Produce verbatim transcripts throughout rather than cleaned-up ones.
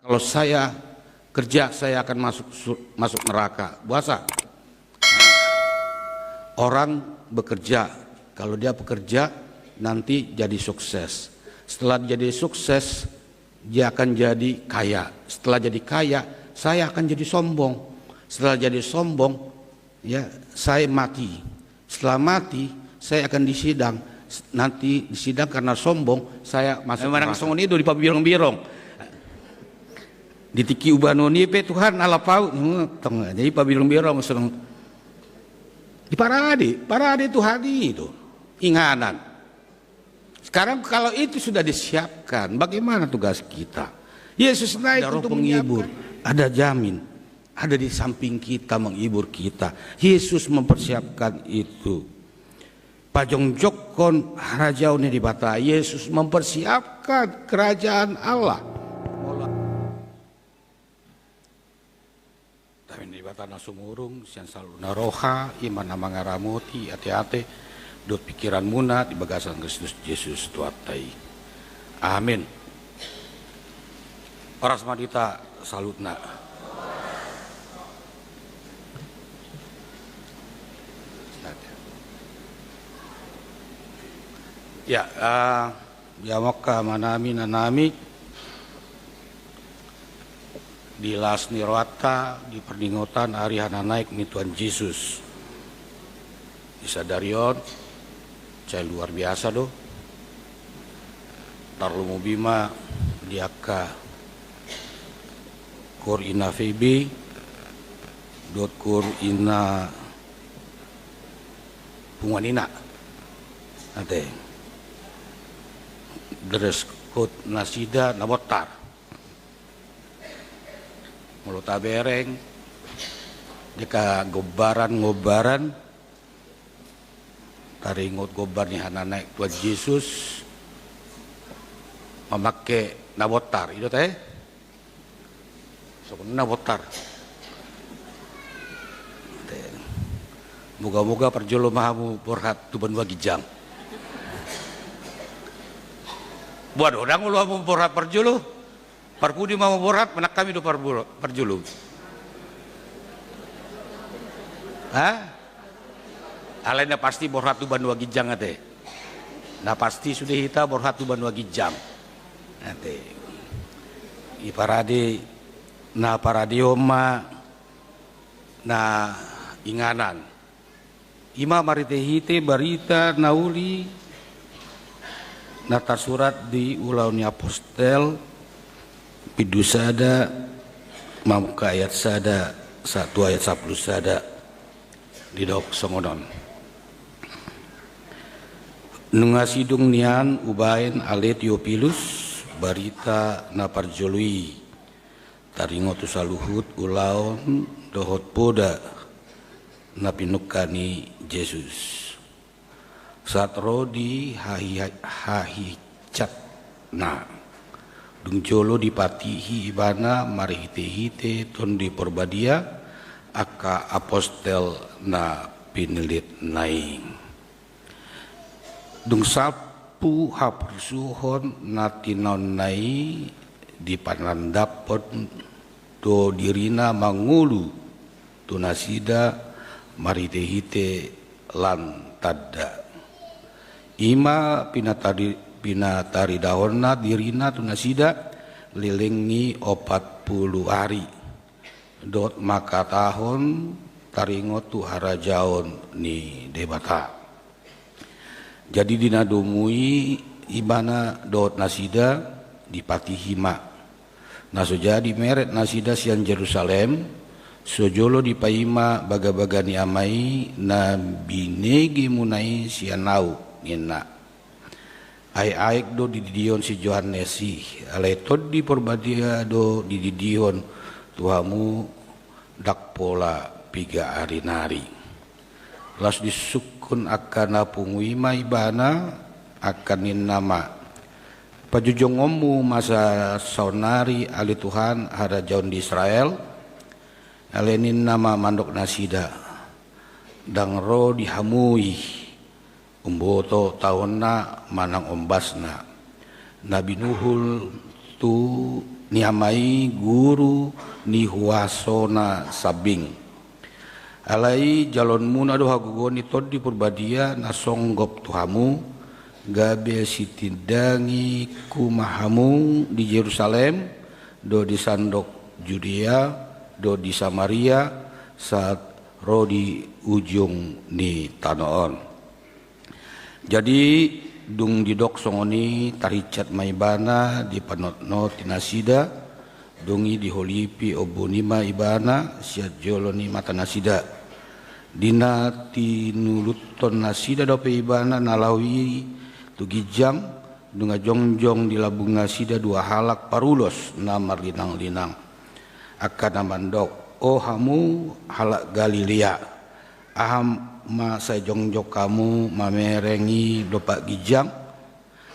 Kalau saya kerja, saya akan masuk su-, masuk neraka. Boasa? Orang bekerja, kalau dia bekerja, nanti jadi sukses. Setelah jadi sukses, dia akan jadi kaya. Setelah jadi kaya, saya akan jadi sombong. Setelah jadi sombong, ya, saya mati. Setelah mati, saya akan disidang. S-, nanti disidang karena sombong, saya masuk neraka. Memang songon i do di pabirong-birong. Di tingki ubanon i pe Tuhan alap au, tong, jadi pabirong-birong songon i. Di parade, parade Tuhan i do. Inganan. Sekarang kalau itu sudah disiapkan, bagaimana tugas kita? Yesus naik untuk menyiapkan. Ada roh penghibur, ada jamin, ada di samping kita, menghibur kita. Yesus mempersiapkan itu. Pajongjonghon harajaon ni Debata, Yesus mempersiapkan kerajaan Allah. Dame ni Debata na sumurung sian saluhutna roha, i ma na mangaramoti ateate dohot pingkiranmuna di bagasan Kristus Jesus Tuhanta i. Amin. Horas ma di hita saluhutna. Ya, eh, di hamu angka amanami, inanami, di las ni rohanta di parningotan ari hananaek ni Tuhan Jesus. Di sadari on, sai luar biasa do. Tarlumobi ma di angka kur ina Febe, dohot kur ina punguan ina. Ate. Dress code nasida na bontar. Molo tabereng, di angka gombaran-gombaran, taringot gombar ni hananaek Tuhan Jesus, mamangke na bontar, i do ate? Songon na bontar. Moga-moga parjolo ma hamu borhat tu banua ginjang. Boha do, ndang olo hamu borhat parjolo? Parpudi ma hamu borhat, manang hami do parbor-, parjolo? Ha? Alai na pasti borhat tu banua ginjang ate. Na pasti sude hita borhat tu banua ginjang. Ate. I parade, na paradehon ma na inganan. I ma marhite-hite barita na uli na tarsurat di Ulaon ni Apostel, bindu sada, mamungka ayat sada, sahat tu ayat sampulu sada. Didok songon on. Nunga sidung nian hubaen ale Teopilus barita na parjolo i, taringot tu saluhut ulaon dohot poda na pinungka ni Jesus. Sahat ro di hahi-, hahicatna. Dung jolo dipatihi ibana marhite-hite Tondi Porbadia angka apostel na pinillitna i. Dung salpu haporsuhon na tinaonna i, dipanandaphon do dirina mangolu tu nasida marhite-hite lan tanda. I ma pinatari-, pinataridahonna dirina tu nasida leleng ni opat pulu ari, dohot mangkatahon taringot tu harajaon ni Debata. Jadi di na domu i ibana dohot nasida dipatihi ma. Na so jadi meret nasida sian Jerusalem, so jolo dipaima bagabaga ni Ama i na binegemuna i sian ahu, ninna. Aek-aek do dididihon si Johannes i, alai Tondi Porbadia do dididihon tu hamu ndang pola piga ari nari. Laos disungkun angka na pungu i ma ibana, angka ninna ma, pajojongonmu ma sa-, saonnari ale Tuhan harajaon di Israel? Alai ninna ma mandok nasida, ndang ro di hamu i umboto taonna manang ombasna, na binuhul tu ni Ama i guru ni huasona sambing. Alai jalonmuna do hagogoon ni Tondi Parbadia na songgop tu hamu, gabe sitindangiku ma hamu di Jerusalem, dohot di sandok Judea, dohot di Samaria, sahat ro di ujung ni tano on. Jadi, dung didok songon i, tarhinsat ma ibana dipanotnoti nasida, dung i diholipi ombun i ma ibana sian jolo ni matanasida. Di na tinuluthon nasida dope ibana na laho i tu ginjang, nunga jongjong di lambung nasida dua halak parulos na marlinanglinang. Angka na mandok, "O hamu halak Galilea, aha ma sai jongjong hamu mamereng i dompak ginjang?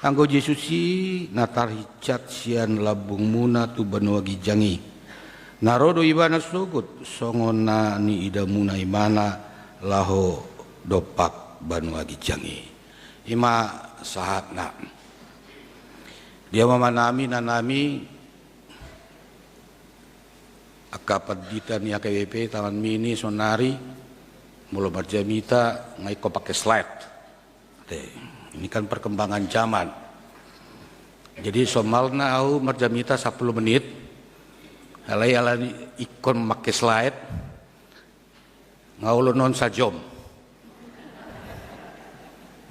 Anggo Jesus i na tarhinsat sian lambungmuna tu banua ginjang i. Na ro do ibana sogot songon na niidamuna ibana laho dompak banua ginjang i." I ma sahatna. Dia ma manami nanami angka pandita ni H K B P Taman Mini sonari, molo marjamita nga ingkon pake slide. Oke, ini kan perkembangan zaman. Jadi somalna au marjamita sampulu menit, alai alani ingkon make slide, nga olo non sajom.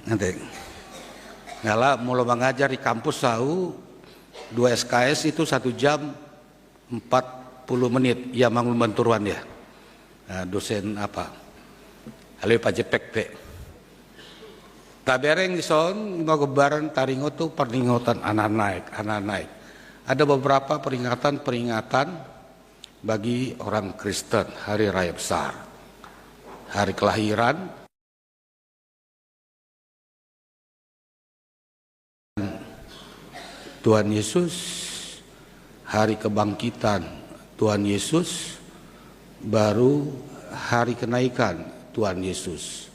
Nanti. Ngala molo mangajar di kampus au, dua S K S itu satu jam empat puluh menit, ia mangumban turuan ya. Nah, dosen apa? Alai pajepek pe. Tabereng dison, ima gombaran taringot tu peringatan anak naik, anak naik. Ada beberapa peringatan-peringatan bagi orang Kristen, hari raya besar. Hari kelahiran Tuhan Yesus, hari kebangkitan Tuhan Yesus, baru hari kenaikan Tuhan Yesus.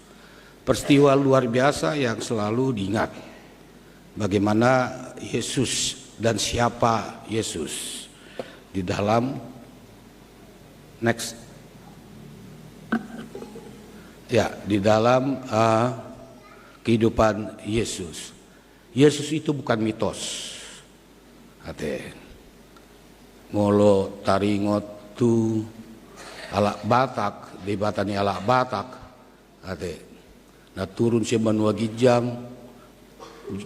Peristiwa luar biasa yang selalu diingat. Bagaimana Yesus dan siapa Yesus di dalam, next. Ya, di dalam, eh, kehidupan Yesus. Yesus itu bukan mitos. Ate. Molo taringot tu halak Batak, Debata ni halak Batak, ate, na turun sian banua ginjang,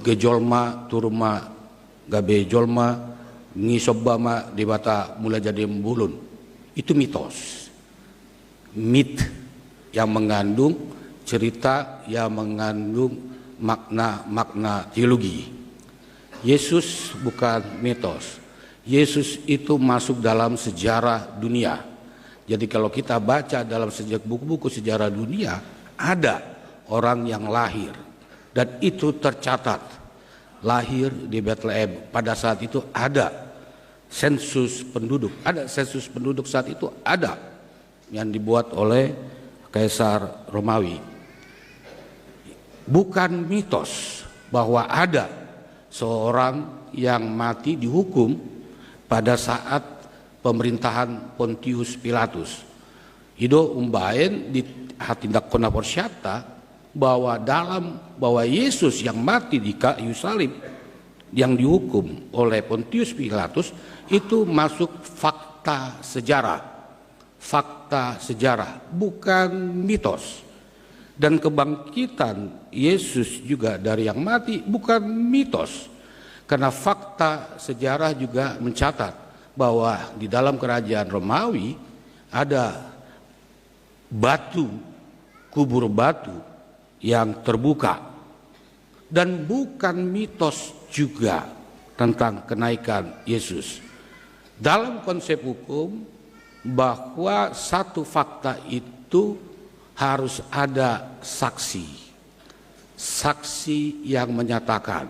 gabe jolma, turun ma gabe jolma, disomba ma Debata Mulajadi Bolon. Itu mitos. Mit yang mengandung cerita, yang mengandung makna-makna teologi. Yesus bukan mitos. Yesus itu masuk dalam sejarah dunia. Jadi, kalau kita baca dalam sejarah, buku-buku sejarah dunia, ada orang yang lahir, dan itu tercatat, lahir di Betlehem. Pada saat itu ada sensus penduduk. Ada sensus penduduk saat itu, ada, yang dibuat oleh Kaisar Romawi. Bukan mitos bahwa ada seorang yang mati dihukum pada saat pemerintahan Pontius Pilatus. I do umbahen dihatindanghon haporseaonta bahwa dalam, bahwa Yesus yang mati di kayu salib, yang dihukum oleh Pontius Pilatus, itu masuk fakta sejarah. Fakta sejarah, bukan mitos. Dan kebangkitan Yesus juga dari yang mati bukan mitos. Karena fakta sejarah juga mencatat bahwa di dalam kerajaan Romawi ada batu, kubur batu yang terbuka. Dan bukan mitos juga tentang kenaikan Yesus. Dalam konsep hukum, bahwa satu fakta itu harus ada saksi. Saksi yang menyatakan,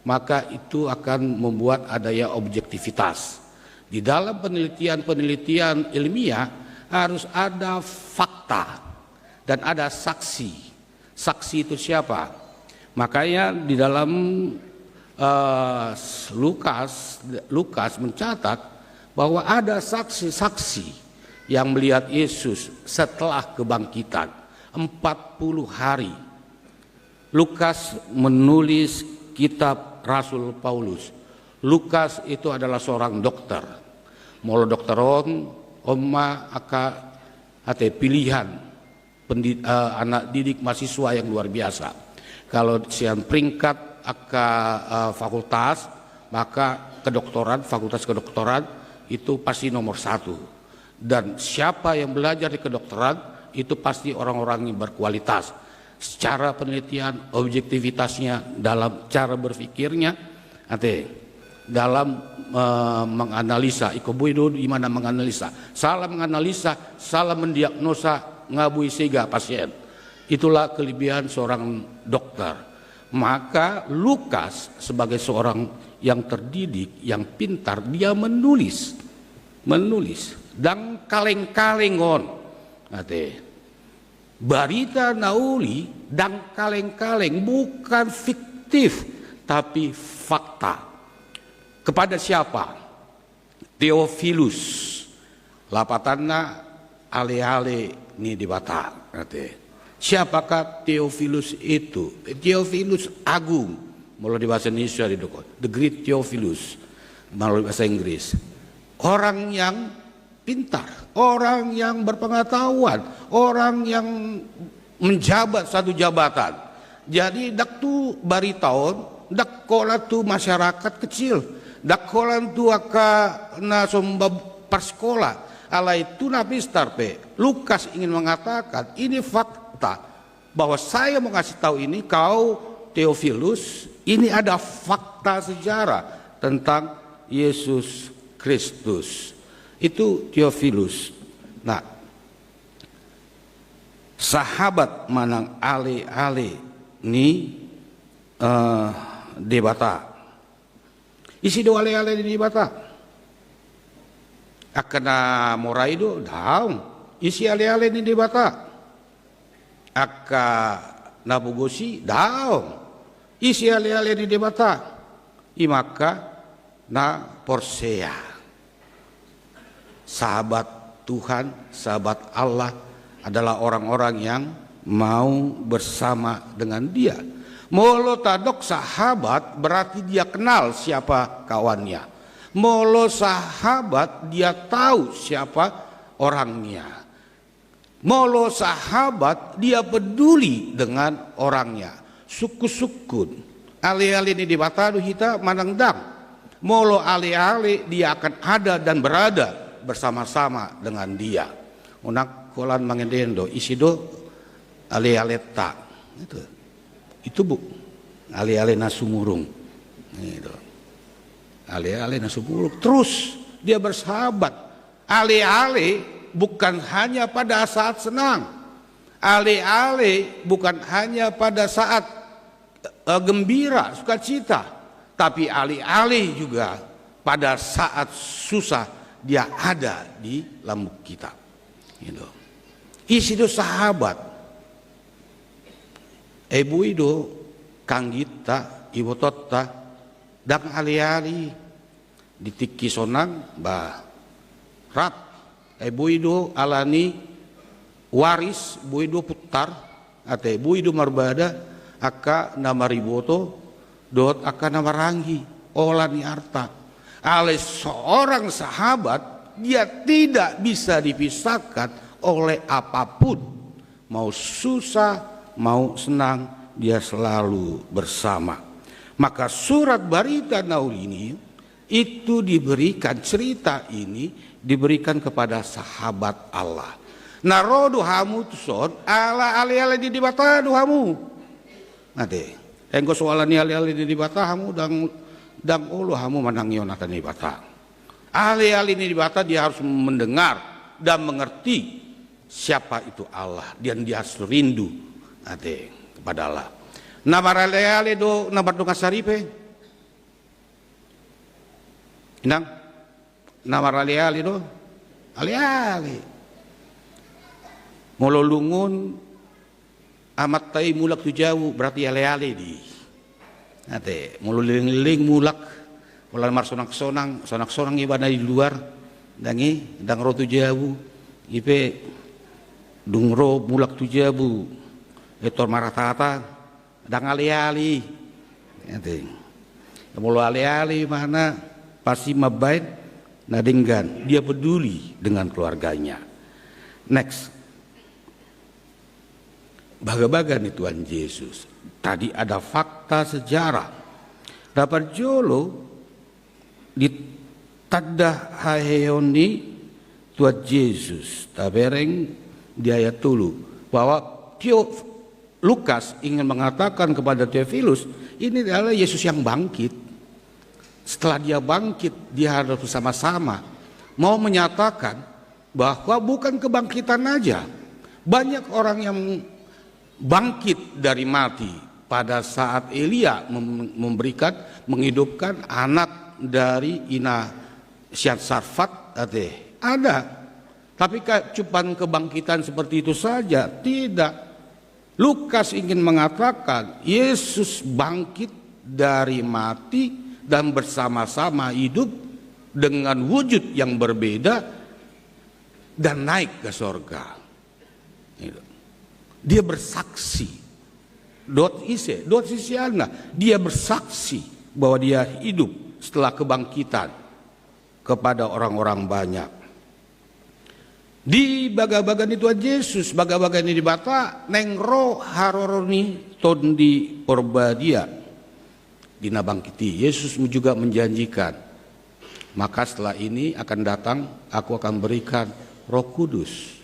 maka itu akan membuat adanya objektivitas. Di dalam penelitian-penelitian ilmiah harus ada fakta dan ada saksi. Saksi itu siapa? Makanya di dalam Eh, Lukas, Lukas mencatat bahwa ada saksi-saksi yang melihat Yesus setelah kebangkitan, empat puluh hari. Lukas menulis kitab Rasul Paulus. Lukas itu adalah seorang dokter. Molo dokter on, on ma angka, ate, pilihan pendi-, eh, anak didik mahasiswa yang luar biasa. Kalau sian peringkat angka, eh, fakultas, maka kedokteran, fakultas kedokteran itu pasti nomor satu. Dan siapa yang belajar di kedokteran itu pasti orang-orang yang berkualitas. Secara penelitian, objektivitasnya, dalam cara berpikirnya, ate, dalam, eh, menganalisa, ingkon boi do imana menganalisa. Salah menganalisa, salah mendiagnosa, nga boi sega pasien. Itulah kelebihan seorang dokter. Maka Lukas sebagai seorang yang terdidik, yang pintar, dia menulis. Menulis. Ndang kaleng-kaleng on. Ate. Barita na uli ndang kaleng-kaleng, bukan fiktif, tapi fakta. Kepada siapa? Teofilus. Lapatanna ale-ale ni Debata. Ate. Siapakah Teofilus itu? Teofilus Agung. Molo di bahasa Indonesia didok the great Theophilus. Molo di bahasa Inggris. Orang yang pintar, orang yang berpengetahuan, orang yang menjabat satu jabatan. Jadi, ndang tu barita on, ndang holan tu masyarakat kecil, ndang holan tu angka na so parsekolah, alai tu na pistar pe. Lukas ingin mengatakan, ini fakta. Bahwa saya mau kasih tahu ini, kau Teofilus, ini ada fakta sejarah tentang Yesus Kristus. Itu Teofilus. Nah, sahabat manang ale-ale ni, eh, Debata. Ise do ale-ale ni Debata? Angka na mora i do? Daong. Ise ale-ale ni Debata? Angka na pogos i? Daong. Ise ale-ale ni Debata? I ma angka na porsea. Sahabat Tuhan, sahabat Allah adalah orang-orang yang mau bersama dengan Dia. Molo tadok sahabat, berarti dia kenal siapa kawannya. Molo sahabat, dia tahu siapa orangnya. Molo sahabat, dia peduli dengan orangnya. Sungkun-sungkun. Ale-ale ni Debata do hita manang ndang? Molo ale-ale, dia akan ada dan berada bersama-sama dengan Dia. Unang holan mangendehon do, ise do ale-aleta. Itu. Itu, Bu. Ale-ale na sumurung. Itu. Ale-ale na sumurung. Terus dia bersahabat. Ale-ale bukan hanya pada saat senang. Ale-ale bukan hanya pada saat, eh, gembira, sukacita. Tapi ale-ale juga pada saat susah dia ada di lambung kita. Gitu. Ise do sahabat? Eh, boi do kangginta, ibotonta, ndang ale-ale i. Di tingki sonang, bah, rap. Eh, boi do alani waris, boi do puntar, ate, boi do marbada angka na mariboto dohot angka na maranggi, olat ni arta. Alai seorang sahabat, dia tidak bisa dipisahkan oleh apapun. Mau susah, mau senang, dia selalu bersama. Maka surat Barita na Uli ini, itu diberikan, cerita ini diberikan kepada sahabat Allah. Na ro do hamu tuson, ala ale-ale ni Debata do hamu. Ate, anggo so ala ni ale-ale ni Debata hamu, ndang, ndang olo hamu manangihon hata ni Debata. Ale-ale ni Debata, dia harus mendengar dan mengerti siapa itu Allah, dan dia harus rindu, ate, kepada Allah. Na marale-ale do na mardongan saripe? Inang, na marale-ale do? Ale-ale. Molo lungun amanta i mulak tu jabu, berarti ale-ale do i. Ate, molo leleng-leleng mulak, molo marsonaksonang, sonaksonang ibana di luar, ndang i, ndang ro tu jabu, i pe dung ro mulak tu jabu, etor marhatahata, ndang ale-ale. Ate. Molo ale-ale ibana pasti mambaen na denggan, dia peduli dengan keluarganya. Next. Bagabaga ni Tuhan Yesus. Tadi ada fakta sejarah. Na parjolo di tanda haheheon ni Tuhan Yesus. Tabereng di ayat tolu. Bahwa Teo-, Lukas ingin mengatakan kepada Theophilus, ini adalah Yesus yang bangkit. Setelah dia bangkit, dia harus bersama-sama. Mau menyatakan bahwa bukan kebangkitan aja. Banyak orang yang bangkit dari mati pada saat Elia mem-, memberikan, menghidupkan anak dari ina sian Sarfat, ate. Ada. Tapi ka-, cuman kebangkitan seperti itu saja. Tidak. Lukas ingin mengatakan Yesus bangkit dari mati dan bersama-sama hidup dengan wujud yang berbeda dan naik ke sorga. Gitu. Dia bersaksi. Dohot ise, dohot siseanna. Dia bersaksi bahwa dia hidup setelah kebangkitan kepada orang-orang banyak. Di bagabaga ni Tuhan Yesus, bagabaga ni Debata, naeng ro haroro ni Tondi Porbadia. Di na bangkit i, Yesus juga menjanjikan, maka setelah ini akan datang, Aku akan berikan Roh Kudus.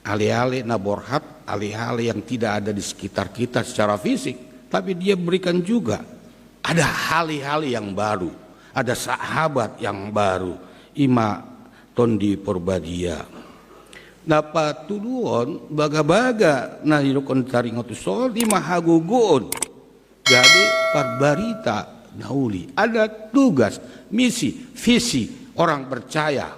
Ale-ale na borhat, ale-ale yang tidak ada di sekitar kita secara fisik, tapi Dia berikan juga. Ada ale-ale yang baru, ada sahabat yang baru, i ma Tondi Porbadia. Na patoluhon, bagabaga na didokkon taringot tu son, i ma hagogoon. Jadi, parbarita na uli. Ada tugas, misi, visi orang percaya.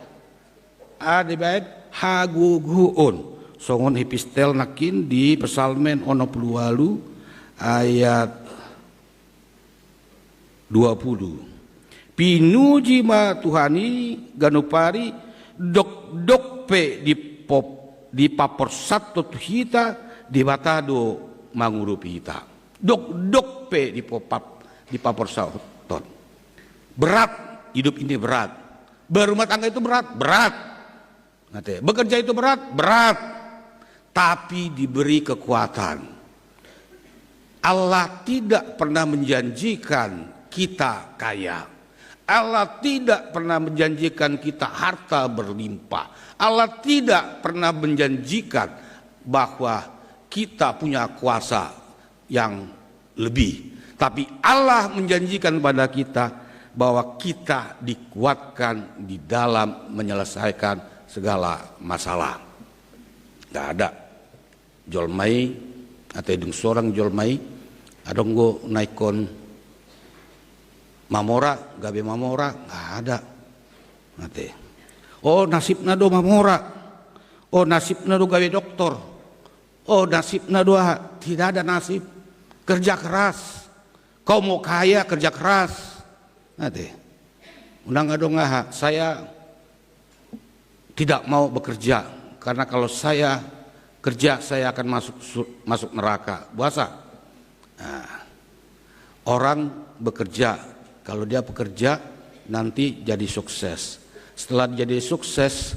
Ada baen hagogoon. Songon epistel nangkin di Psalmen onom pulu ualu ayat dua pulu. Pinuji ma Tuhan i ganup ari, dokdok pe dipop-, dipaporsanhon tu hita, Debata do mangurupi hita. Dokdok pe dipopap-, dipaporsanhon. Berat, hidup ini berat. Berumah tangga itu berat, berat. Ate, bekerja itu berat, berat. Tapi diberi kekuatan. Allah tidak pernah menjanjikan kita kaya. Allah tidak pernah menjanjikan kita harta berlimpah. Allah tidak pernah menjanjikan bahwa kita punya kuasa yang lebih. Tapi Allah menjanjikan pada kita bahwa kita dikuatkan di dalam menyelesaikan segala masalah. Nggak ada jolma i, ate, dung sorang jolma i, adong do na ingkon mamora, gabe mamora, nggak ada. Ate. Oh, nasibna do mamora. Oh, nasibna do gabe doktor. Oh, nasibna do aha? Tidak ada nasib. Kerja keras. Kau mau kaya, kerja keras. Ate. Unang adong aha, saya tidak mau bekerja, karena kalau saya kerja, saya akan masuk su-, masuk neraka. Boasa? Nah, orang bekerja, kalau dia bekerja, nanti jadi sukses. Setelah jadi sukses,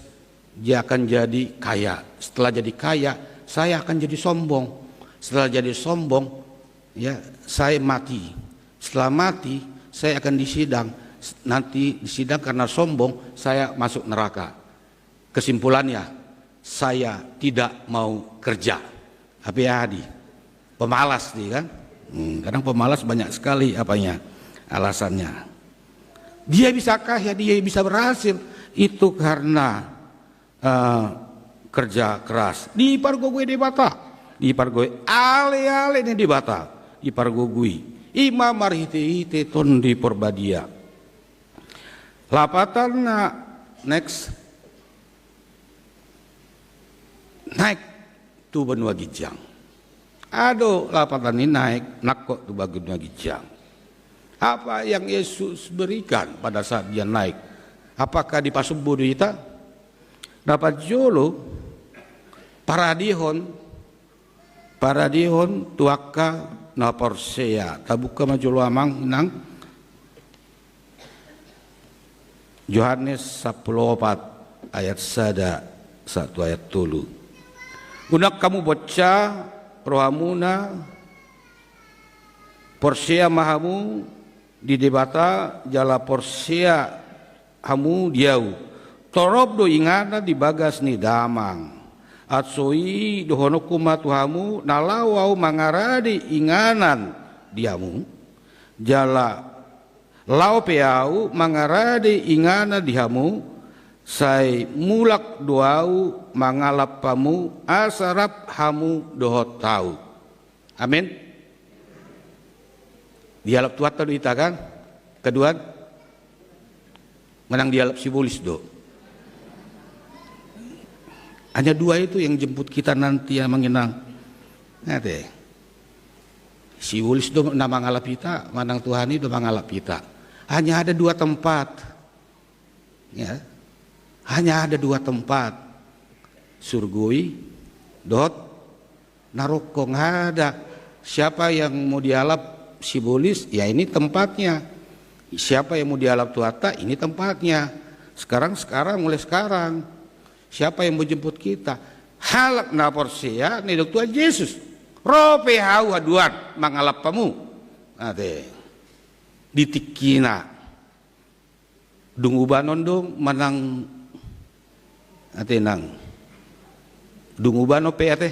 dia akan jadi kaya. Setelah jadi kaya, saya akan jadi sombong. Setelah jadi sombong, ya, saya mati. Setelah mati, saya akan disidang. S-, nanti disidang karena sombong, saya masuk neraka. Kesimpulannya, saya tidak mau kerja. Hape aha di? Pemalas di, kan? Hmm, kadang pemalas banyak sekali apanya, alasannya. Dia bisa kaya, dia bisa berhasil, itu karena, eh, kerja keras. Dipargogoi Debata, dipargogoi ale-ale ni Debata, dipargogoi. I ma marhite-hite Tondi Porbadia. Lapatanna, next. Naek tu banua ginjang. Aha do lapatan ni naek nangkok tu banua ginjang? Apa yang Yesus berikan pada saat dia naik? Apakah dipasombu do hita? Na parjolo, paradehon, paradehon tu angka na porsea. Tabuka ma jolo amang inang. Johannes sampulu opat ayat sada sahat tu ayat tolu. Unang hamu bonca rohamuna, porsea ma hamu di Debata jala porsea hamu di ahu. Torop do inganan di bagas ni Damang. Anso i dohononku ma tu hamu, na laho ahu mangarade inganan di hamu, jala laho pe ahu mangarade inganan di hamu, sai mulak do ahu mangalap hamu, asa rap hamu dohot ahu. Amen. Dialap Tuhanta do hita kan? Keduan, manang dialap sibolis do? Hanya dua itu yang jemput kita nanti ya, amang inang. Ate. Sibolis do na mangalap hita, manang Tuhan i do mangalap hita. Hanya ada dua tempat. Ya. Hanya ada dua tempat. Surgo i dohot naroko. Nggak ada. Siapa yang mau dialap sibolis, ya ini tempatnya. Siapa yang mau dialap Tuhanta, ini tempatnya. Sekarang, sekarang, mulai sekarang. Siapa yang mau jemput kita? Halak na porsea, na didok Tuhan Jesus. Ro pe ahu haduan mangalap hamu. Ate. Di tingkina. Dung ubanon do manang, ate, nang? Dung ubanon pe, ate.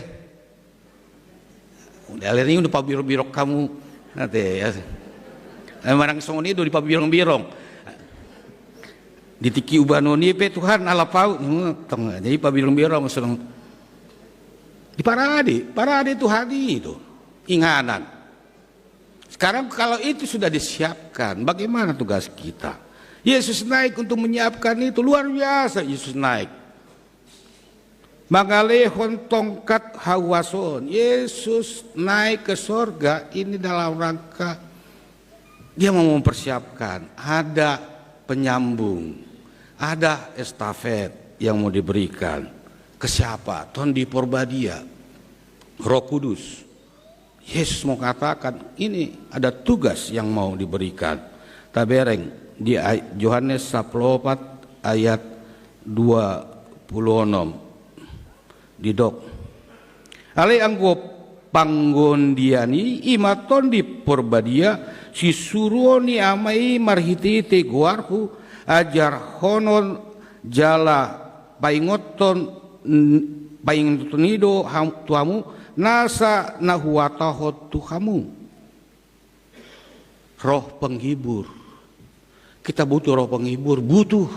Alani dung pabirong-birong hamu, ate, ya. Eh, manang songon i do dipabirong-birong. Di tingki ubanon i pe Tuhan alap ahu, tong, jadi pabirong-birong songon. Di parade, parade Tuhan i do. Inganan. Sekarang kalau itu sudah disiapkan, bagaimana tugas kita? Yesus naik untuk menyiapkan itu, luar biasa Yesus naik. Mangalehon tongkat hahuasoon. Yesus naik ke sorga ini dalam rangka dia mau mempersiapkan, ada penyambung, ada estafet yang mau diberikan. Ke siapa? Tondi Porbadia, Roh Kudus. Yesus mau katakan, ini ada tugas yang mau diberikan. Tabereng di ay-, Yohanes sampulu opat ayat dua pulu onom. Didok. Alai anggo panggondian i, i ma Tondi Porbadia, sisuruon ni Ama i marhitehite goarhu, ajarhonon jala paingothon, paingothon i do ham-, tu hamu, nasa na huhatahon tu hamu. Roh penghibur. Kita butuh roh penghibur, butuh.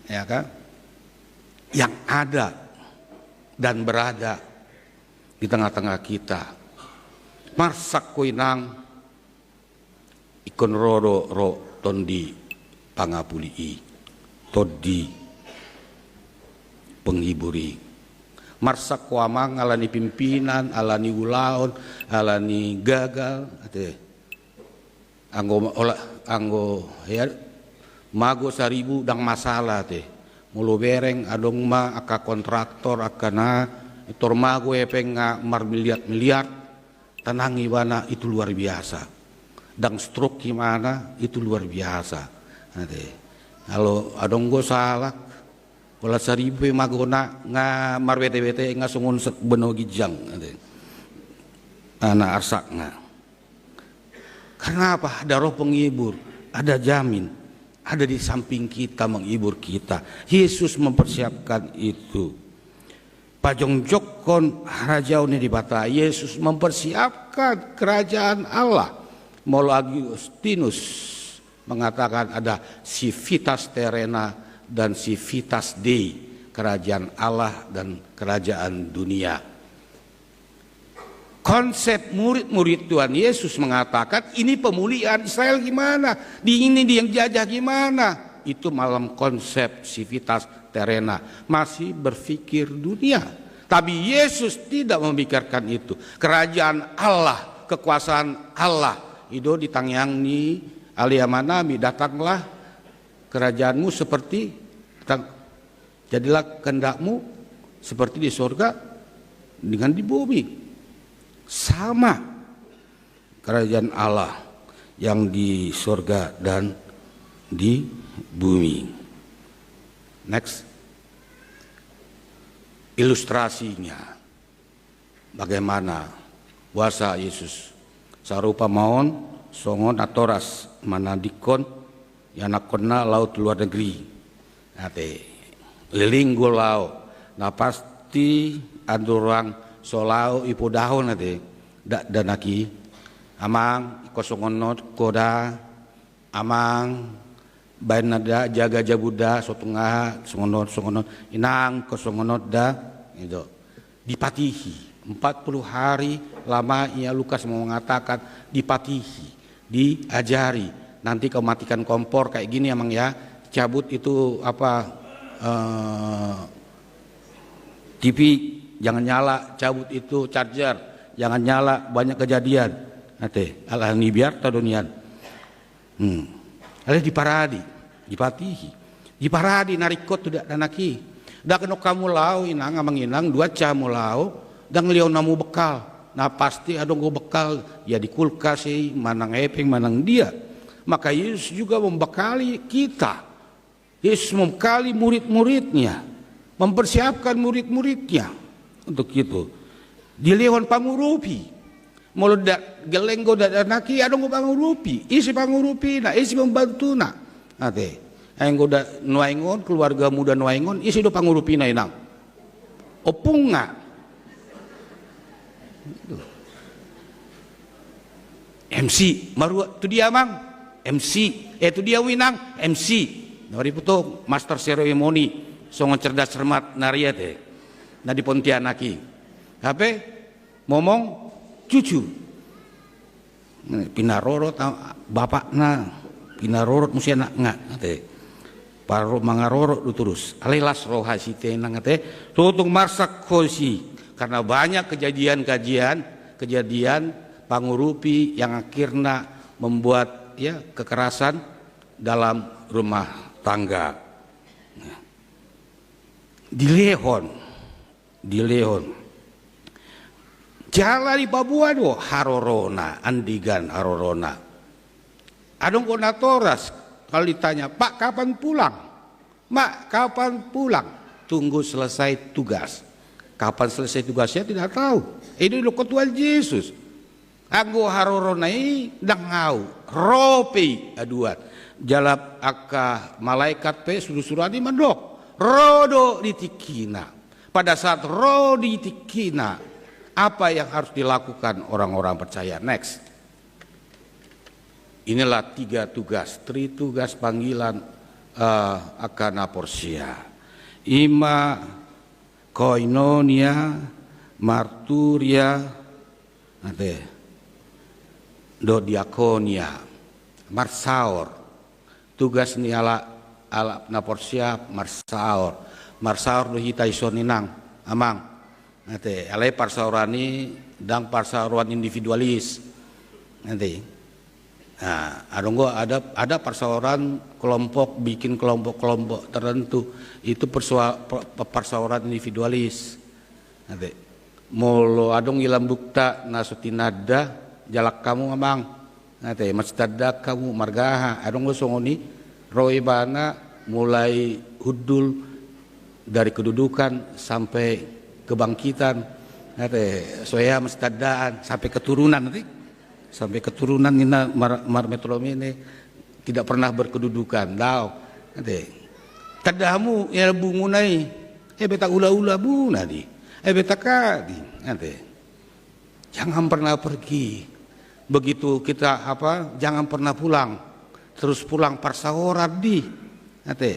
Ya kan? Yang ada dan berada di tengah-tengah kita. Marsak ho inang, ingkon ro do ro Tondi Pangapuli i, Tondi Penghibur i. Marsak ho amang, alani pimpinan, alani ulaon, alani gagal, ate. Anggo ma-, ola-, anggo, ya, mago saribu ndang masalah, ate. Molo bereng adong ma angka kontraktor, angka na, tor mago hepeng nga marmiliar-miliar, tanang ibana, itu luar biasa. Ndang stroke ibana, itu luar biasa. Ate. Kalau adong do sahalak, holan saribu pe magona, nga marbete-bete, nga songon se-, benua ginjang, ate. Anak arsakna. Karena apa? Ada roh penghibur, ada jamin, ada di samping kita, menghibur kita. Yesus mempersiapkan itu. Pajongjonghon harajaon ni Debata, Yesus mempersiapkan kerajaan Allah. Molo Agustinus mengatakan ada civitas terrena dan civitas Dei, kerajaan Allah dan kerajaan dunia. Konsep murid-murid Tuhan Yesus mengatakan, ini pemulihan Israel gimana? Di ini, di yang jajah gimana? Itu malam konsep civitas terrena. Masih berpikir dunia. Tapi Yesus tidak memikirkan itu. Kerajaan Allah, kekuasaan Allah, I do di tangiang ni ale Amanami, datanglah kerajaanmu seperti tang-, jadilah kehendakmu seperti di sorga dengan di bumi. Sama kerajaan Allah yang di sorga dan di bumi. Next. Ilustrasinya. Bagaimana kuasa Yesus? Sarupa ma on, songon natoras manandingkon ianakkonna laho tu luar negeri. Ate, leleng do laho. Na pasti andorang so laho ipodahon ate. Dakdanak i, Amang, ingkon songon on do da. Amang, baen na da, jaga jabu da, so tung aha, songon on, songon on. Inang, ingkon songon on da. Gitu. Dipatihi. Empat puluh hari lamanya Lukas mau mengatakan dipatihi, diajari. Nanti kau matikan kompor kayak gini, Amang, ya. Cabut itu apa, eh, T V, jangan nyala, cabut itu charger, jangan nyala, banyak kejadian. Ate, ala ni biar tadonian. Hmm. Alai diparadi, dipatihi. Diparadi na ringkot tu dakdanak i. Ndang adong hamu laho, Inang, Amang, Inang, dua jam hamu laho, ndang lehon hamu bekal. Na pasti adong do bekal, ya di kulkas i, manang hepeng, manang dia. Maka Yesus juga membekali kita. Yesus membekali murid-muridnya, mempersiapkan murid-muridnya untuk itu. Dilehon pangurupi. Molo da-, gelleng do dakdanak i, adong do pangurupi. Ise pangurupina, ise pembantuna. Ate. Ai anggo da nuaeng on, keluarga muda nuaeng on, ise do pangurupina, Inang? Ompungna. M C, marua, tu dia, Amang? M C. Eh, tu dia, Inang? M C. Na mariput ho, master ceremony, songon cerdas cermat na riat, eh. Na di Pontianak i. Hape momong jujur. Pinarorot, ah, bapakna, pinarorot muse anakna, ate. Parorot mangarorot do torus. Alai las roha i, Inang, ate. Tutung marsak ho i, karena banyak kejadian-kejadian, kejadian pangurupi yang akhirnya membuat, ya, kekerasan dalam rumah tangga. Dilehon, dilehon. Jala dipaboa do harorona, andigan harorona. Adong do natoras, kalau ditanya, "Pak, kapan pulang? Mak, kapan pulang?" Tunggu selesai tugas. Kapan selesai tugasnya tidak tahu. Ini didok Tuhan Yesus. Anggo harorona i ndang hau, ro pe i aduan. Jala angka malaikat pe surusuruan i mandok, ro do di tingkina. Pada saat ro di tingkina, apa yang harus dilakukan orang-orang percaya? Next. Inilah tiga tugas, tri tugas panggilan, eh, angka na porsea. I ma koinonia, marturia, ate, dohot diakonia, marsaor. Tugas ni halak, halak na porsea marsaor. Marsaor do hita dison, Inang, Amang. Ate, alai parsaoran i ndang parsaoran individualis. Ate. Nah, adong do, ada, ada parsaoran kelompok, bikin kelompok-kelompok tertentu. Itu persoa-, pe-, pe-, parsaoran individualis. Ate. Molo adong i lambungta na so tinanda, jalang hamu, Amang. Ate, masitanda hamu, marga aha, adong do songon i, ro ibana mulai hundul dari kedudukan sampai kebangkitan. Ate, so hea masitandaan, sampai keturunan, ate. Sampai keturunan ninna mar-, marmetronom ini tidak pernah berkedudukan, dao. Ate. Tanda hamu, ya, lambungmuna i. Eh, beta ula-ula muna di. Eh, beta ka di. Ate. Jangan pernah pergi. Begitu kita, apa, jangan pernah pulang. Terus pulang parsaoran di. Ate.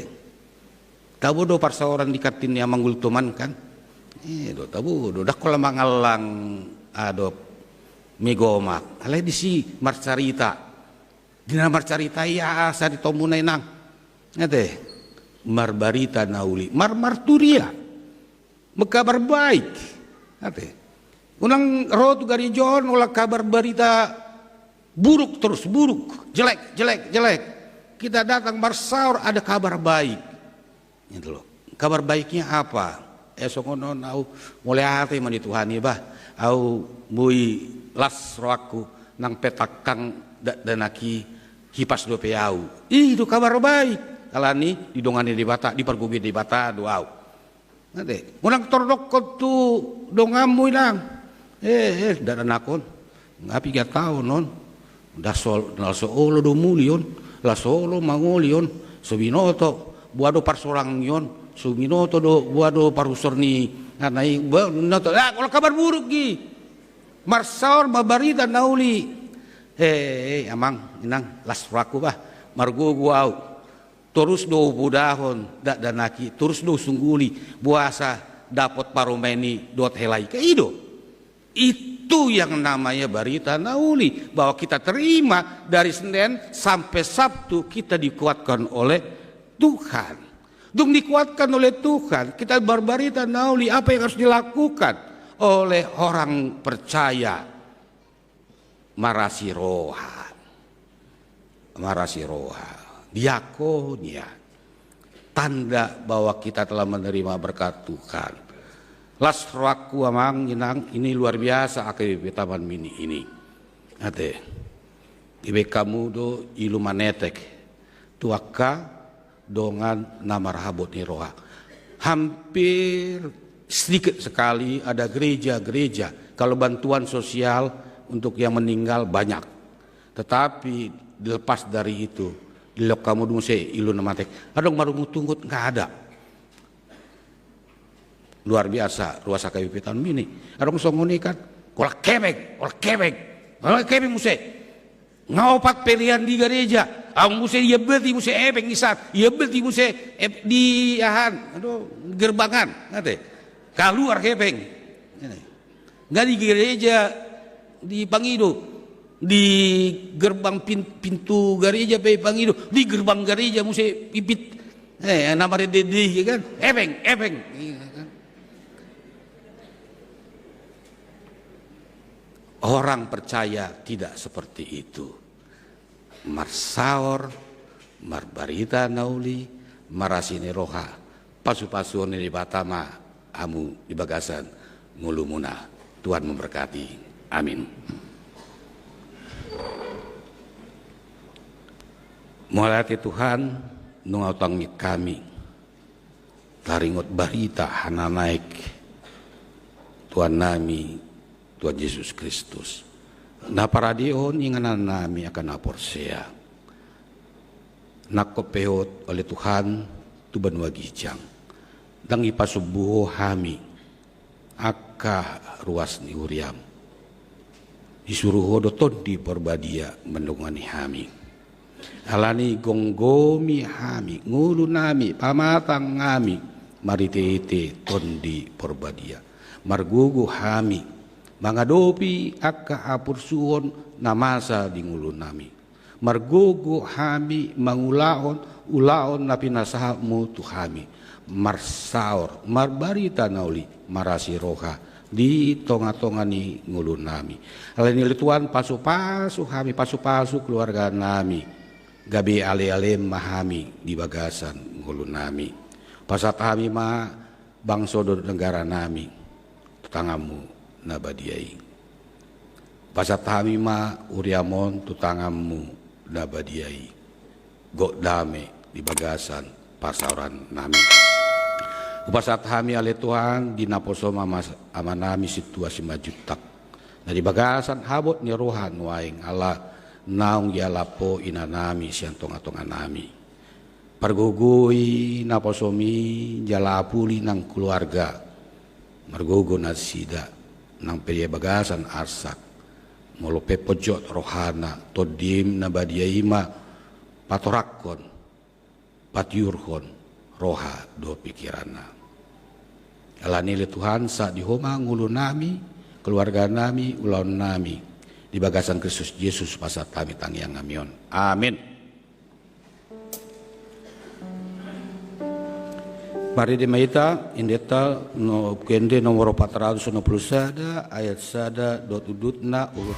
Tabo do parsaoran di kantin ni Amang Gultom an, kan? Eh, do, tabo do. Ndang holan mangallang, adop, mie gomak. Alai disi marcarita. Di na marcarita i asa ditomuna, Inang? Ate. Marbarita na uli. Mar-, marturia. Berkabar baik. Ate. Unang ro tu gareja on, holan kabar barita Buruk terus, buruk, jelek, jelek, jelek. Kita datang marsaor ada kabar baik. Gitu loh. Kabar baiknya apa? Eh, songon on au mauliate ma di Tuhan i bah. Au boi las rohangku nang pe tangkang dakdanak i hipas dope au. I do kabar baik. Alani didongani Debata, dipargogoi Debata do au. Ate, unang tordokkon tu donganmu inang. Eh, eh, dakdanak on. Nga piga taon on. Dasol, laos olo do muli on. Laos olo mangoli on. So binoto boha do parsorangan ni on. So binoto do boha do parusor ni, ngana i, boha, binoto. Ah, olo kabar buruk i. Marsaor ma barita na uli. Eh, eh, amang, inang, las rohangku bah. Margogo au. Torus do hupodahon dakdanak i, torus do husungguli, boasa dapot parumaen i dohot hela i, kan i do. Itu yang namanya barita na uli, bahwa kita terima dari Senin sampai Sabtu kita dikuatkan oleh Tuhan. Dung dikuatkan oleh Tuhan, kita berbarita na uli, apa yang harus dilakukan oleh orang percaya? Marasi roha. Marasi roha. Diakonia. Tanda bahwa kita telah menerima berkat Tuhan. Las rohangku amang inang, ini luar biasa A K B P Taman Mini ini. Ate. Dibaen hamu do ilu manetek. Tu angka dongan na marhabot ni roha. Hampir sedikit sekali ada gereja-gereja, kalau bantuan sosial untuk yang meninggal banyak. Tetapi dilepas dari itu, dilehon hamu do muse ilu na manetek. Adong marungutungut, nggak ada. Luar biasa, ruas A K B P Taman Mini. Adong songon i kan, holan hepeng, holan hepeng. Holan hepeng muse. Nga opat pelean di gareja, au muse iambati muse hepeng i san, iambati muse ep-, di ahan, aduh, gerbangan, ate. Kaluar hepeng. Nga di gareja dipangido, di gerbang pin-, pintu gareja pe dipangido, di gerbang gareja muse pipit. Eh, na marende-ende kan, hepeng, hepeng. Iya kan? Orang percaya tidak seperti itu. Marsaor, marbarita na uli, marasi ni roha, pasu-pasuon ni Debata ma hamu di bagasan ngolumuna. Tuhan memberkati. Amin. Mauliate Tuhan, nunga hutangihon hami taringot barita hananaek Tuhannami, Tuhan Jesus Kristus. Na paradehon inganannami angka na porsea. Nangkok pe hot ale Tuhan tu banua ginjang. Ndang dipasombu Ho hami angka ruas ni huriaM. Disuru Ho do Tondi Porbadia mandongani hami. Alani gomgomi hami, ngolunami, pamatangnami, marhite-hite Tondi Porbadia. Margogo hami mangadopi angka haporsuhon na masa di ngolunami. Margogo hami mangulahon ulaon na pinasahatMu tu hami. Marsaor, marbarita na uli, marasi roha di tonga-tonga ni ngolunami. Alani i ale Tuhan, pasu-pasu hami, pasu-pasu keluarganami. Gabe ale-aleM ma hami di bagasan ngolunami. Pasahat hami ma bangso dohot negaranami tu tanganMu na badia i. Pasahat hami ma huriaM on tu tanganMu na badia i. Gok dame di bagasan parsaorannami. Hupasahat hami ale Tuhan di naposoM amanami sintua Simanjuntak, na di bagasan habot ni roha nuaeng ala naung dialap Ho inanami sian tonga-tonganami. Pargogoi naposoMi jala apuli nang keluarga. Margogo nasida nang pe di bagasan arsak. Molo pe pojok rohana, TondiM na badia i ma patorangkon, patiurhon roha dohot pikiranna. Alani i ale Tuhan, sahat di Ho ma ngolunami, keluarganami, ulaonnami. Di bagasan Kristus Jesus pasahat hami tangiangnami on. Amin. Marende ma hita endenta, no, Buku Ende nomor opat ratus onom pulu sada, ayat sada dohot udutna, urup.